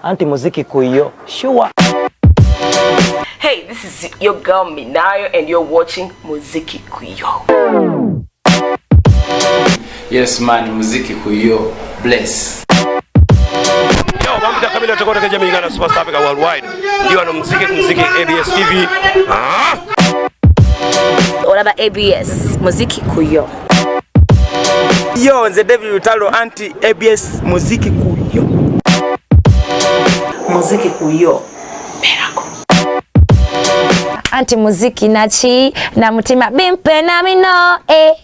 Anti muziki kuyo sure. Hey, this is your girl Minayo and you're watching Muziki Kuyo. Yes man, Muziki Kuyo. Bless. Yo, bambuta kabila tokota jamii Uganda Superstar Africa Worldwide. Ndio ano muziki muziki ABS TV. Ah! Olaba ABS Muziki Kuyo. Yo, nze David Lutalo anti ABS Muziki Kuyo. Muziki Kuyo. Berako. Anti muziki nachi na mutima bimpe na mino eh.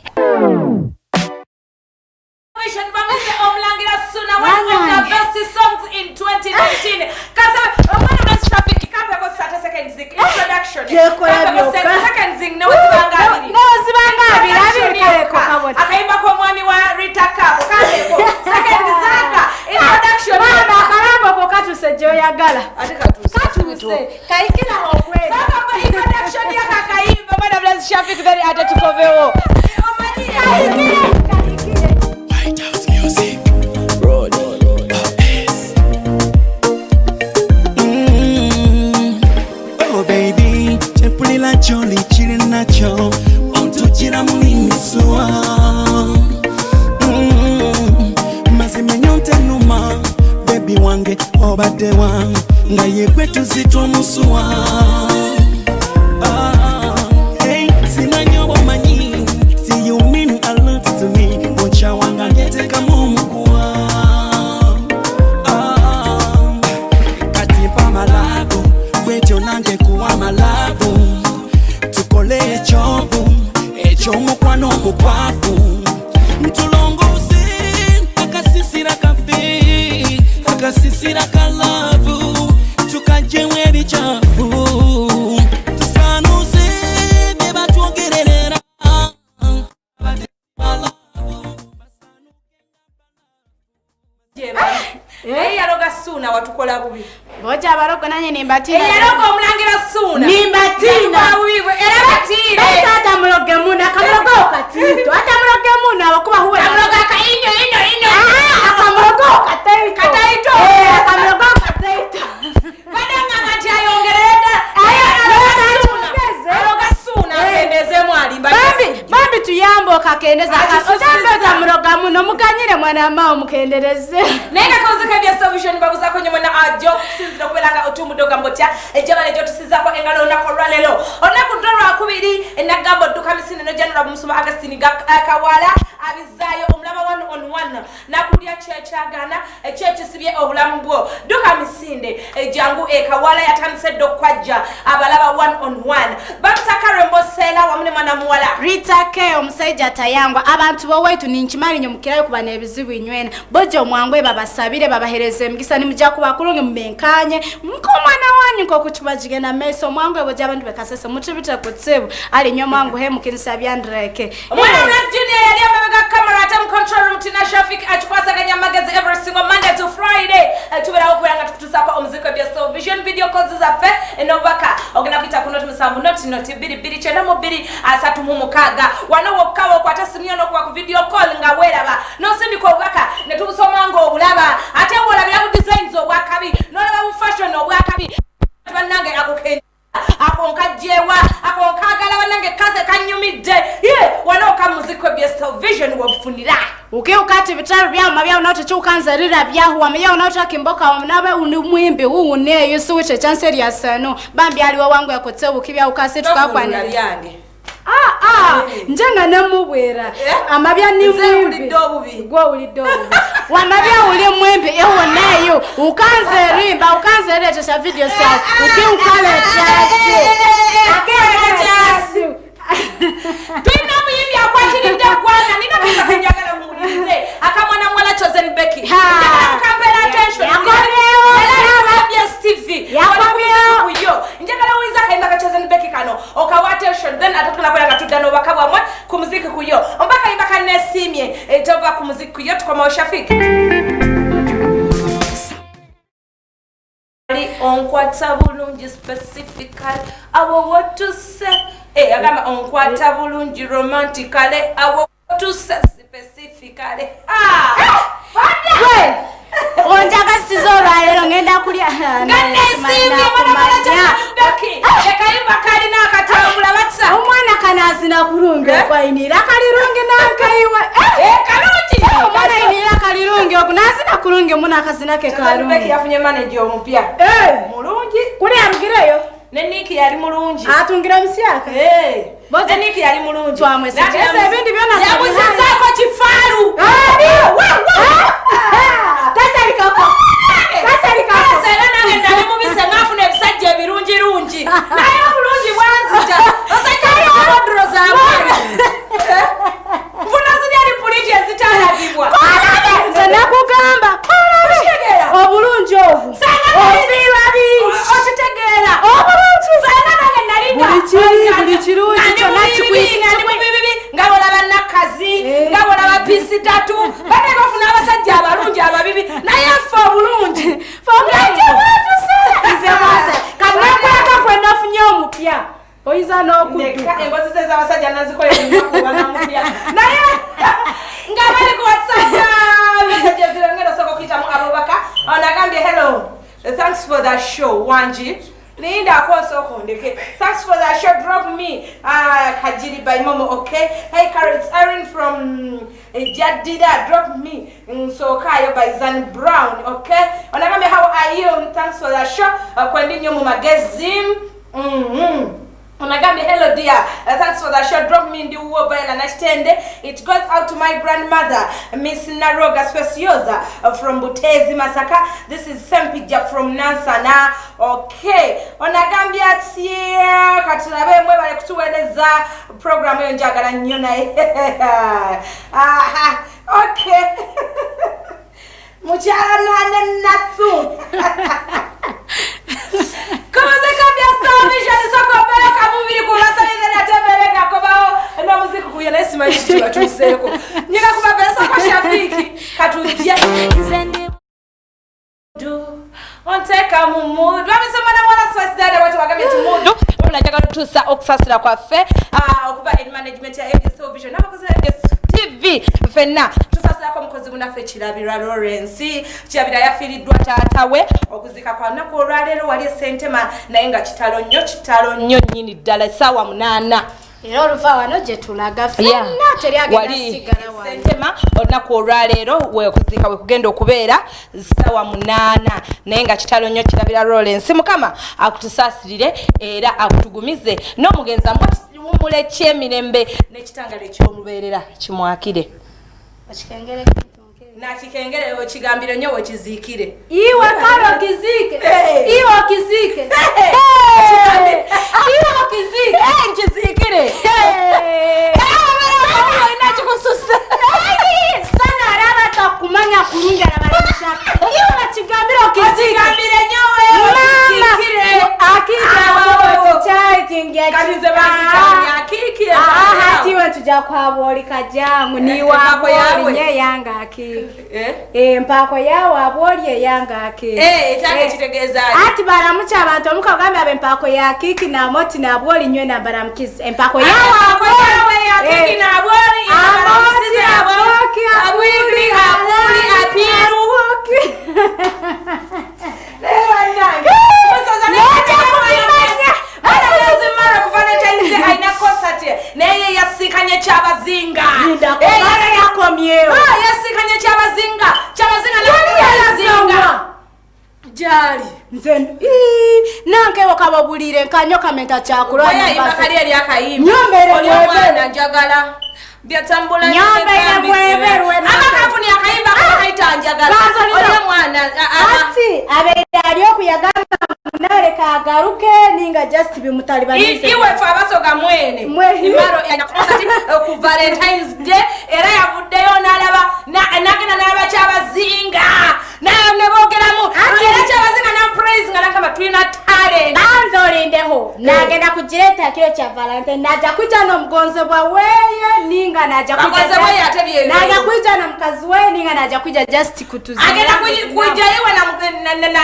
Omulangira Suna, one of the best songs in 2019. Kasa omwana Miss Traffic kampeko 30 seconds introduction. Kampeko 30 seconds newezibanga abiri. Newezibanga abiri abiri kaleko kabona. Akayimba k'omwami wa Rita Cup kampeko seconds zaka introduction. Baba akalambo ko katuse gy'oyagala. Ate katuse. Katuse. Kayikira okweri. Saka introduction ya kakayimba Madam Blaise Shafik then ate tukovewo. Omanyi kayikire. Oh baby, chepulila choli chili nacho, ontujira mulimiswa. Mazima numa, baby wange obadewa, nga yekwe tuzitwa musuwa. Hey, sinanyo manyi, see you mean a lot to me, bocha wanga ngeteka mumkuwa. Katipa malabu, bwetyo nange kuwa malabu, tukole echobu, echomukwano mukwafu, mtulongose akasisira kafe, akasisira kalavu, tukajewe ebichafu, tusanuse bye batwogererera. Eyaloga Suna watukola bubi. Boja abarogo nanye nimbatina. Eyaloga omulangira Suna. Nimbatina. Era batire. Ata muloge muna akamulogo katito. Ata muloge muna abakuba huwe. Akamuloga ka inyo inyo inyo. Akamulogo katito. Katito. Akamulogo katito. Badanga ngati ayongerera. Aloga Suna akendeze mwalimba. Bambi bambi tuyambo kakendeza. Otambeza muloga muno muganyire mwana mao mukendereze. Nenda kauzika bya solution babuzako nyuma na ajo kusinzira kubelanga otumudoga mbotya ejabale jo tusizako engalo nako lwalelo onaku ndolwa kubiri enagambo duka misine no janura musuma Augustine Kawala abizayo omulaba 1 on 1 nakulya chechagana echechisibye obulamu bwo duka misinde ejangu ekawala yatandise dokwajja abalaba 1 on 1 bataka Rembo Sela wamune mwana muwala Rita K omusajja tayangwa abantu bowaitu ninchimali nyomukirayo kuba nebizibu inywena bojo omwangwe babasabire babahereze emigisa nimujja kubakulunge mubenkanye mkomwana wanyu kokutubajigena meso omwangwe boja abantu bekasese mutubita kutsibu ali nyo mwangu he mukinisa byandreke omwana Blaise Junior yali amabega camera atam control room Tina Shafik achikwasaganya magazine every single Monday to Friday tuberawo kubanga tukutusako omuziki bya Soul Vision video calls zaffe enobaka ogenda kuyita ku noti 7 noti noti 2 2 9 2 3 6 wano wokkawo kwata simu yo n'okuba ku video call nga weeraba n'osindika obubaka ne tubusoma ng'obulaba ate bw'olabira bu designs obwakabi n'olaba bu fashion obwakabi bannange akukenda akonkajjewa akonkagala bannange kaze kanyumidde ye wano ka muziki bya Soul Vision wobufunira ukiukati bitaru bya mabya unaotechukanzarira byahu wamya unaotaka imboka nawe unimwimbi uune yesu wiche chance ya sano bambi aliwa wangu yakotsebu kibya ukase tukakwana yange njenga namubwera amabya ni mwimbi gwe ulidde obubi wamabya uli mwimbi ewo nayo ukanze rimba ukanze retesha video sawa ukiukale chasi tulina muyimbi akwatiridde eggwanga nina kayimba kenjagala muwulirize akamwana muwala Chosen Becky njagala mukampeera attention ABS TV yakomyewo njagala owulize akayimba ka Chosen Becky kano okawa attention then ate tunakwera nga tudda n'obubaka bwammwe ku muziki kuyo omba akayimba kanneesiimye tova ku muziki kuyo tukomawo Shafik onkwata bulungi specifically abo wotuse agamba onkwata bulungi romantically abo wotuse specifically onjagasiza olwaleero ngenda kulya Nga nesiimye mwana mwana kyabaki. Ekayimba kalina akatambula batsa. Omwana kanazina kulungi okwainira kalirungi nankaiwe. Kalungi. Omwana ainira kalirungi ogu nazina kulungi omuna akazina ke Chosen Becky kalungi. yafunye manager omupya. Mulungi. Kuli arugireyo. Ne Nick yali mulungi. Atungira omusyaka. Ne Nick yali mulungi. Twamwesigyesa ebindi byona Yamuzizaako kifaalu. Tasalikako. Tasalikako. Era nange nali mubise ngafuna ebisajja ebirungirungi. Naye obulungi bwanzija. Basajja balina zaabwe. Nfuna ziri eri puliti ezitalagibwa. Nze nakugamba Okitegeera? obulungi obwo ofiirwa bingi. Okitegeera? Obulungi. Sanga nange nali nga- Buli kiri, buli kirungi nga ndi kyonna mu bibi, kikwita. nga ndi mu bibi, nga bw'olaba Nakkazi, nga bw'olaba Pisi Tatu, bane bafuna abasajja abalungi ababibi, naye ffe obulungi. Ffe obulungi bwatusala. Nze bwasa. Kati nakwata kwe nafunye omupya. Oyinza n'okudduka. Ndeka emboozi ze ez'abasajja nazikolera ennaku banamupya. Naye nga bali ku WhatsApp, messages ngenda osooka okuyitamu abubaka. Ono agambye hello, thanks for the show wangi. Linda nsooka ondeke. Thanks for the show, drop me Kajiri by Momo, okay? Hey Carol, it's Irene from Jadida, drop me Nsookayo by Zan Brown, okay? Ono agambye how are you? Thanks for the show. Kwendi nnyo mu magezi. Onagambye hello dear, thanks for the show, drop me ndi wuwo Viola Nakitende. It goes out to my grandmother Miss Naroga Speciosa from Butezi Masaka. This is Sempija from Nansana. Okay, onagambye atya katulabe mwebale kutuweereza program eyo njagala nnyo naye. Aha, okay. Mukyala nane Natsu. Kumuzika bya Star Vision soko mbele kamubiri ku masalire ate mbele gakobawo n'omuziki kuya naye simanyi kiki batuuseeko. Nyina kuba pesa kwa Shafiki katujje. Onteka mu mood. Lwabisoma na mwana Spice Diana watu wagambye tumudu. Wabula njagala tutuusa okusaasira kwaffe okuva in management ya ABS Television n'abakozi ba ABS TV ffenna tusaasirako omukozi munnaffe Kirabira Lawrence. Kirabira yafiiriddwa taata we okuzika kwa lunaku olwaleero wali e Ssentema naye nga kitalo nnyo kitalo nnyo nnyini ddala essaawa 8. Era oluva wano gye tulaga ffenna teri agenda kusigala wano. Ssentema olunaku olwaleero wekuzika wekugenda okubeera ssaawa 8 naye nga kitalo nnyo Kirabira Lawrence. Mukama akutusaasirire era akutugumize n'omugenzi amuwe ekiwummulo eky'emirembe n'ekitangala eky'olubeerera kimwakire. Okikengere Nakikengere okigambire nnyo wekiziikire. Iwe kale okizike. Iwe okizike. Iwe okizike. Nkiziikire. Olina kikususa. Sana alaba takumanya kulungi alaba nshaka. Iwe bakigambire okizike. Okigambire nnyo wewe okizikire. Kati nze bankitanya akiikire. Hati iwe tujja kwabwoli kajangu niwe Empako yaabwe. abwoli nye yanga akiike. Empako yawe abwoli eyanga akiike. Ekyange kitegeeza ki? Ati baramukya abantu omuka ogambye abe empako ya kiiki na moti na abwoli nywe na baramukiza. Empako yawe Empako yawe ya kiiki na abwoli, Amoti, baramukiza, aboki, abwili, abuli, apiru. aboki. Naye bannange, musoza naye Nojja kubimanya. Mara ku Valentine's Day alina concert naye yasinkanye Kyabazinga. Linda, kubanga yakomyewo. Yasinkanye Kyabazinga. Kyabazinga Yali naye yalaga. Gyali. Nze nange wakababulire nkanyo kamenta kyakulwa Oya ayimba kali eri akayimba. Nyombere Oli bwebere. omwana njagala. Byatambula Nyombere bweberwe Amakampuni akayimba kayita njagala. Banzalira. Oli omwana, Ati abeera ali okuyagamba naleka agaruke ninga just bimutalibanize. Iwe ffe abasoga mwene. Mwe. Imaro ya concert ku Valentine's Day era yavuddeyo n'alaba n'agenda n'alaba Kyabazinga. Naye ne boogeramu. Era Kyabazinga n'amupraise nga n'agamba tulina talent. Banza olindeho. Nagenda kugireeta kiro kya Valentine. Najja kujja n'omugonzebwa weeye ninga najja kujja Bagonzebwa just ye ate bye byo. Najja kujja na mukazi we ninga najja kujja just kutuzira. Agenda kujja iwe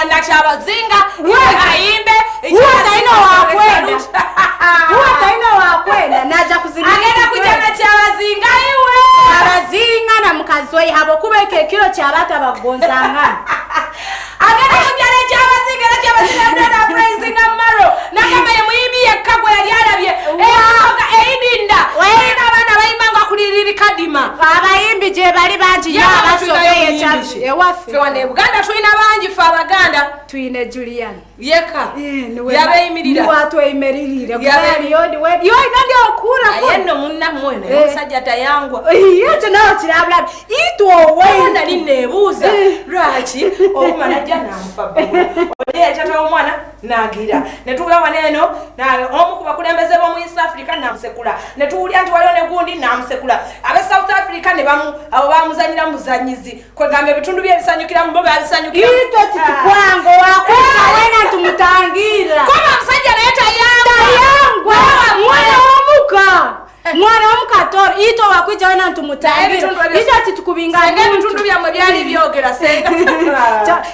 na Kyabazinga. We. Ayimbe. Uwe talina wakwenda. Uwe talina wakwenda. Najja kuzina. Agenda kujja na Kyabazinga iwe. Abazinga na mukazi we habo kubeka ekiro ky'abato abagonzangana. Agenda kujja na Kyabazinga. Abazina praising Maro. Nagamba ye muyimbi yekka gwe yali alabye. Eidinda. Olina abaana abayimbanga kuliriri kadima. Abayimbi gye bali bangi nnyo abasoboye kyaffe. Ewaffe. Ffe wano e Buganda tulina bangi ffe Abaganda. Tuyine Julian. Yekka. Yabeeyimirira. Niwatweyimirire. Yoinandi okura. Naye nno munnammwe naye omusajja tayangwa. Ekyo nawe kirabulabi. Itwe nali neebuuza lwaki omuma najja namufa bbula oli yali omwana nagira ne tuwulira wano eno omu ku bakulembeze b'omu East Africa namusekula, ne tuwulira nti waliwo ne gundi namusekula, abe South Africa ne bamu abo bamuzanyira muzanyizi, kwegamba ebitundu bye ebisanyukiramu bo babisanyukira. Itwe titukwanga wakuta wena tumutangira. Kuba omusajja naye tayangwa. Tayangwa. Mwana womuka. Mwana womuka tori itwe wakwija wena tumutangira. Itwe titukubinga. Senga ebitundu byammwe byali byogera senga.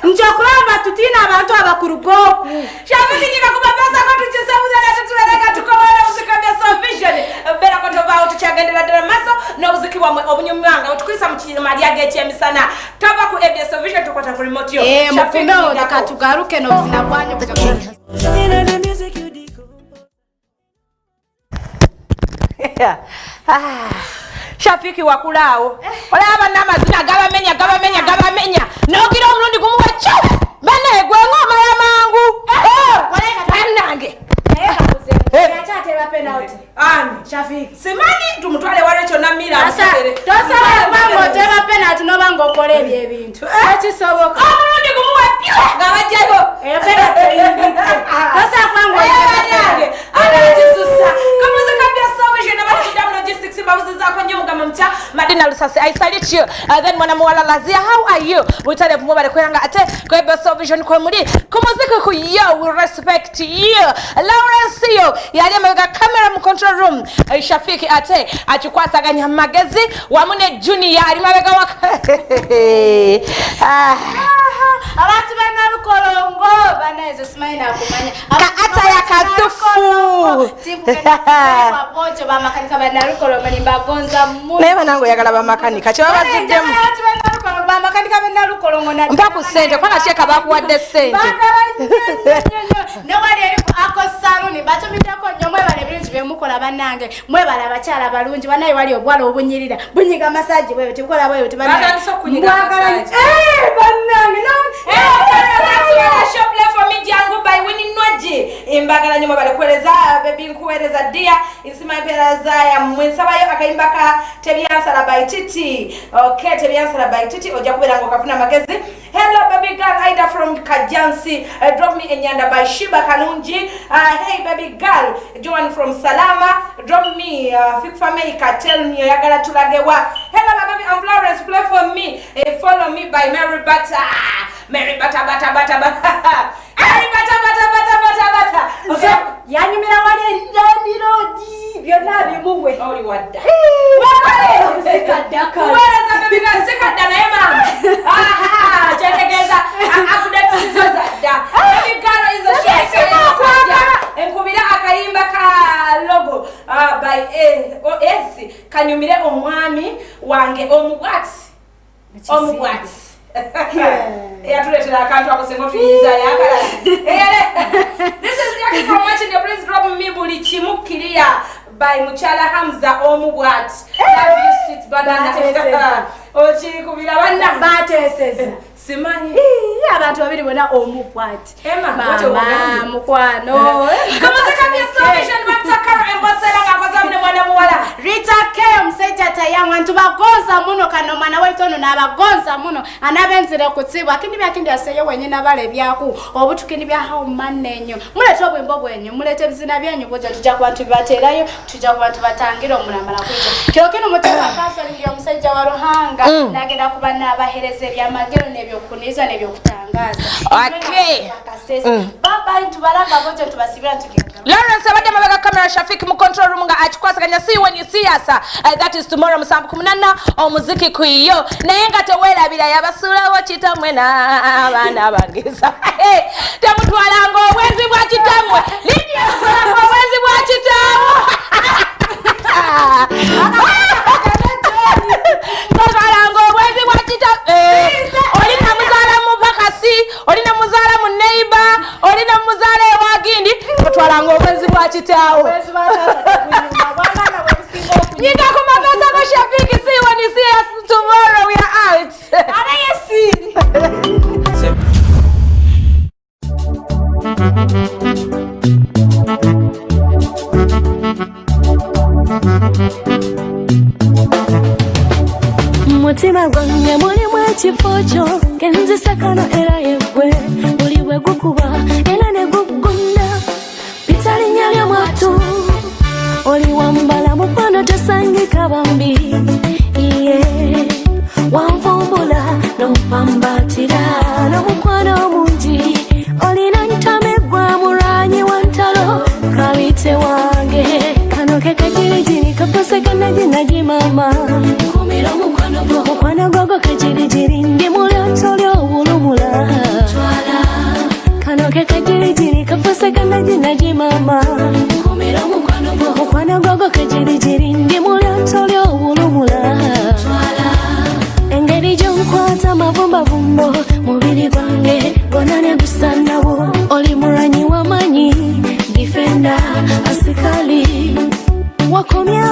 Njokulamba tutina abantu abakuru goku. Shabikinyika kubapasa ko tukisabuza na tutubereka tukobola obuziki bya Salvation. Beera ko tovaawo, tukyagendera ddala maaso n'obuziki bwammwe obunyumwanga otukwisa mu kimalya g'ekyemisana. Tova ku ABS Vision, tukwata ku remote yo. Mukume leka tugaruke n'obuzina bwanyu. In the music you decode. Ah, Shafiki wakulaawo olaba n'amazina gabamenya gabamenya gabamenya n'ogira omulundi gumu wakyo banaye gwenga omala mangu. Bannange. Yakyateba penalty. Ani? Shafiki. Simanyi, tumutwale wale kyonna mira. Tosobola kubanga oteba penalty n'oba ng'okola ebyo ebintu. Ekisoboka. Omulundi gumu wapyo nga bajjayo. Eyo penalty eyimbidde. Tosobola kubanga oteba penalty. Anakisusa kamuzika bya Salvation abatuddamu logistics mbabuzizaako nnyo mugamba mutya. Madina Lusasi, I salute you. Then mwana muwala Lazia, how are you? Mwitale mwebale kweranga ate ku ABS Vision kwe muli ku muziki ku yo, we respect you. Lawrence yo yali emabega camera mu control room. Shafiki ate akikwasaganya magezi wamu ne Junior ali mabega wa ah. Abantu banalukolongo banaezo simanyi nakumanya. Kaata ya katufu. Bojo bamakanika banalukolongo nimbagonza mu. Naye banange oyagala bamakanika kyebabaziddemu. Abantu banalukolongo bamakanika banalukolongo na mpa ku ssente kubanga kyeka bakuwadde ssente. Bagala nnyo nnyo nnyo. Ne wali eri ku ako saluni batumiddeko nnyo, mwebale ebirungi byemukola bannange, mwebale abakyala balungi bannaye, wali obuwala obunyirira bunyiga massage bweyo tibukola bweyo. Batandise okunyiga massage. Bannange. Jangu by Winnie Nwaji. Embagala nnyo mwebale kuweereza baby, nkuweereza dear nsima empeereza yammwe. Nsabayo akayimba ka Tebyansala by Titi. Okay, Tebyansala by Titi, ojja kubeera nga okafuna amagezi. Hello baby girl, Ida from Kajansi, drop me Enyanda by Shiba Kalungi. Hey baby girl, Joan from Salama, drop me Fik tell me oyagala tulagewa. Hello my baby, I'm Florence, play for me Follow Me by Mary Butter. Mary Butter Butter Butter Butter, Mary Butter Butter Butter Butter Butter. Okay. Yanyumira wali endanirodi byonna bimuwe. Oli wadda. Sikaddaka. Kuweereza baby girl, sikadda naye mama. Aha, kyetegeeza updates zo zadda. Baby girl is a chef. Enkubira akayimba ka logo by OS kanyumire omwami wange omubwati. Omubwati. Yatuleetera akantu ako singa otuyiza yakala. This is Jackie from Washington. Please drop me Buli Kimu Clear by Muchala Hamza Omubwati. Love you sweet banana. Bateeseza. Okikubira banna. Bateeseza. Simanyi. Ii, abantu babiri bonna omubwati. Emma, bw'otyo mama bw'ogambye. Mukwano. Kamuzika bya Salvation Bamutakaro Embosera ng'akoze ne mwana muwala. Rita K omusajja tayangwa ntubagonza muno kano mwana waitu ono n'abagonza muno anabenzire kutsibwa kindi byakindi aseyo wenyini abala ebyaku obutukindi byahawo manenyo mulete obwimbo bwenyu, mulete ebizina byanyu bwoja tujja kuba tubibateerayo, tujja kuba tubatangira omulamala kwija kiro kino mutima kansolingi omusajja wa Ruhanga nagenda kuba n'abahereza ebyamagero n'ebyokuniza n'ebyokutangaza. Okay. Baba ntubalanga bojo tubasibira tugenda. Lawrence abadde mabega camera, Shafik mu control room nga akikwasaganya. See you when you see us. That is tomorrow 7:08 omuziki kuyo naye nga teweerabira yabasuulawo kitamwe n'abaana bangeza. Hey, temutwalanga obwenzi bwa kitamwe. Lidia, mutwalanga obwenzi bwa kitamwe. Totwalanga obwenzi bwa kitamwe. Oli namuzaala mu pakasi, oli namuzaala mu neighbor, Oli ne muzaala ewagindi otwalanga obwenzi bwa kitaawo. Nyiga ku mapesa go Shafiki. See you when you see us tomorrow. We are out. Arayesiri. Mutima gwange mulimu ekifo kyo kenzisakano era yeggwe buli bwe gukuba era ne guggunda pita linnya ly'omwatu oli wambala mukwano tosangika bambi ye wanvumbula n'opambatira n'omukwano omungi olina ntamegwa mulwanyi wa ntalo kabite wange kano ke kajirijiri kafuse kanajinaji mama kumira omukwano gwo mukwano gwogo kajirijiri ndi mulyoto ly'obulumula kano ke kajirijiri kafuse kanajinaji mama kumira omukwano gwo mukwano gwogo kajirijiri ndi mulyoto ly'obulumula engeri gyonkwata amavumbavumbo mubiri gwange gona ne gusanawo oli mulwanyi w'amanyi difenda asikali wakomye.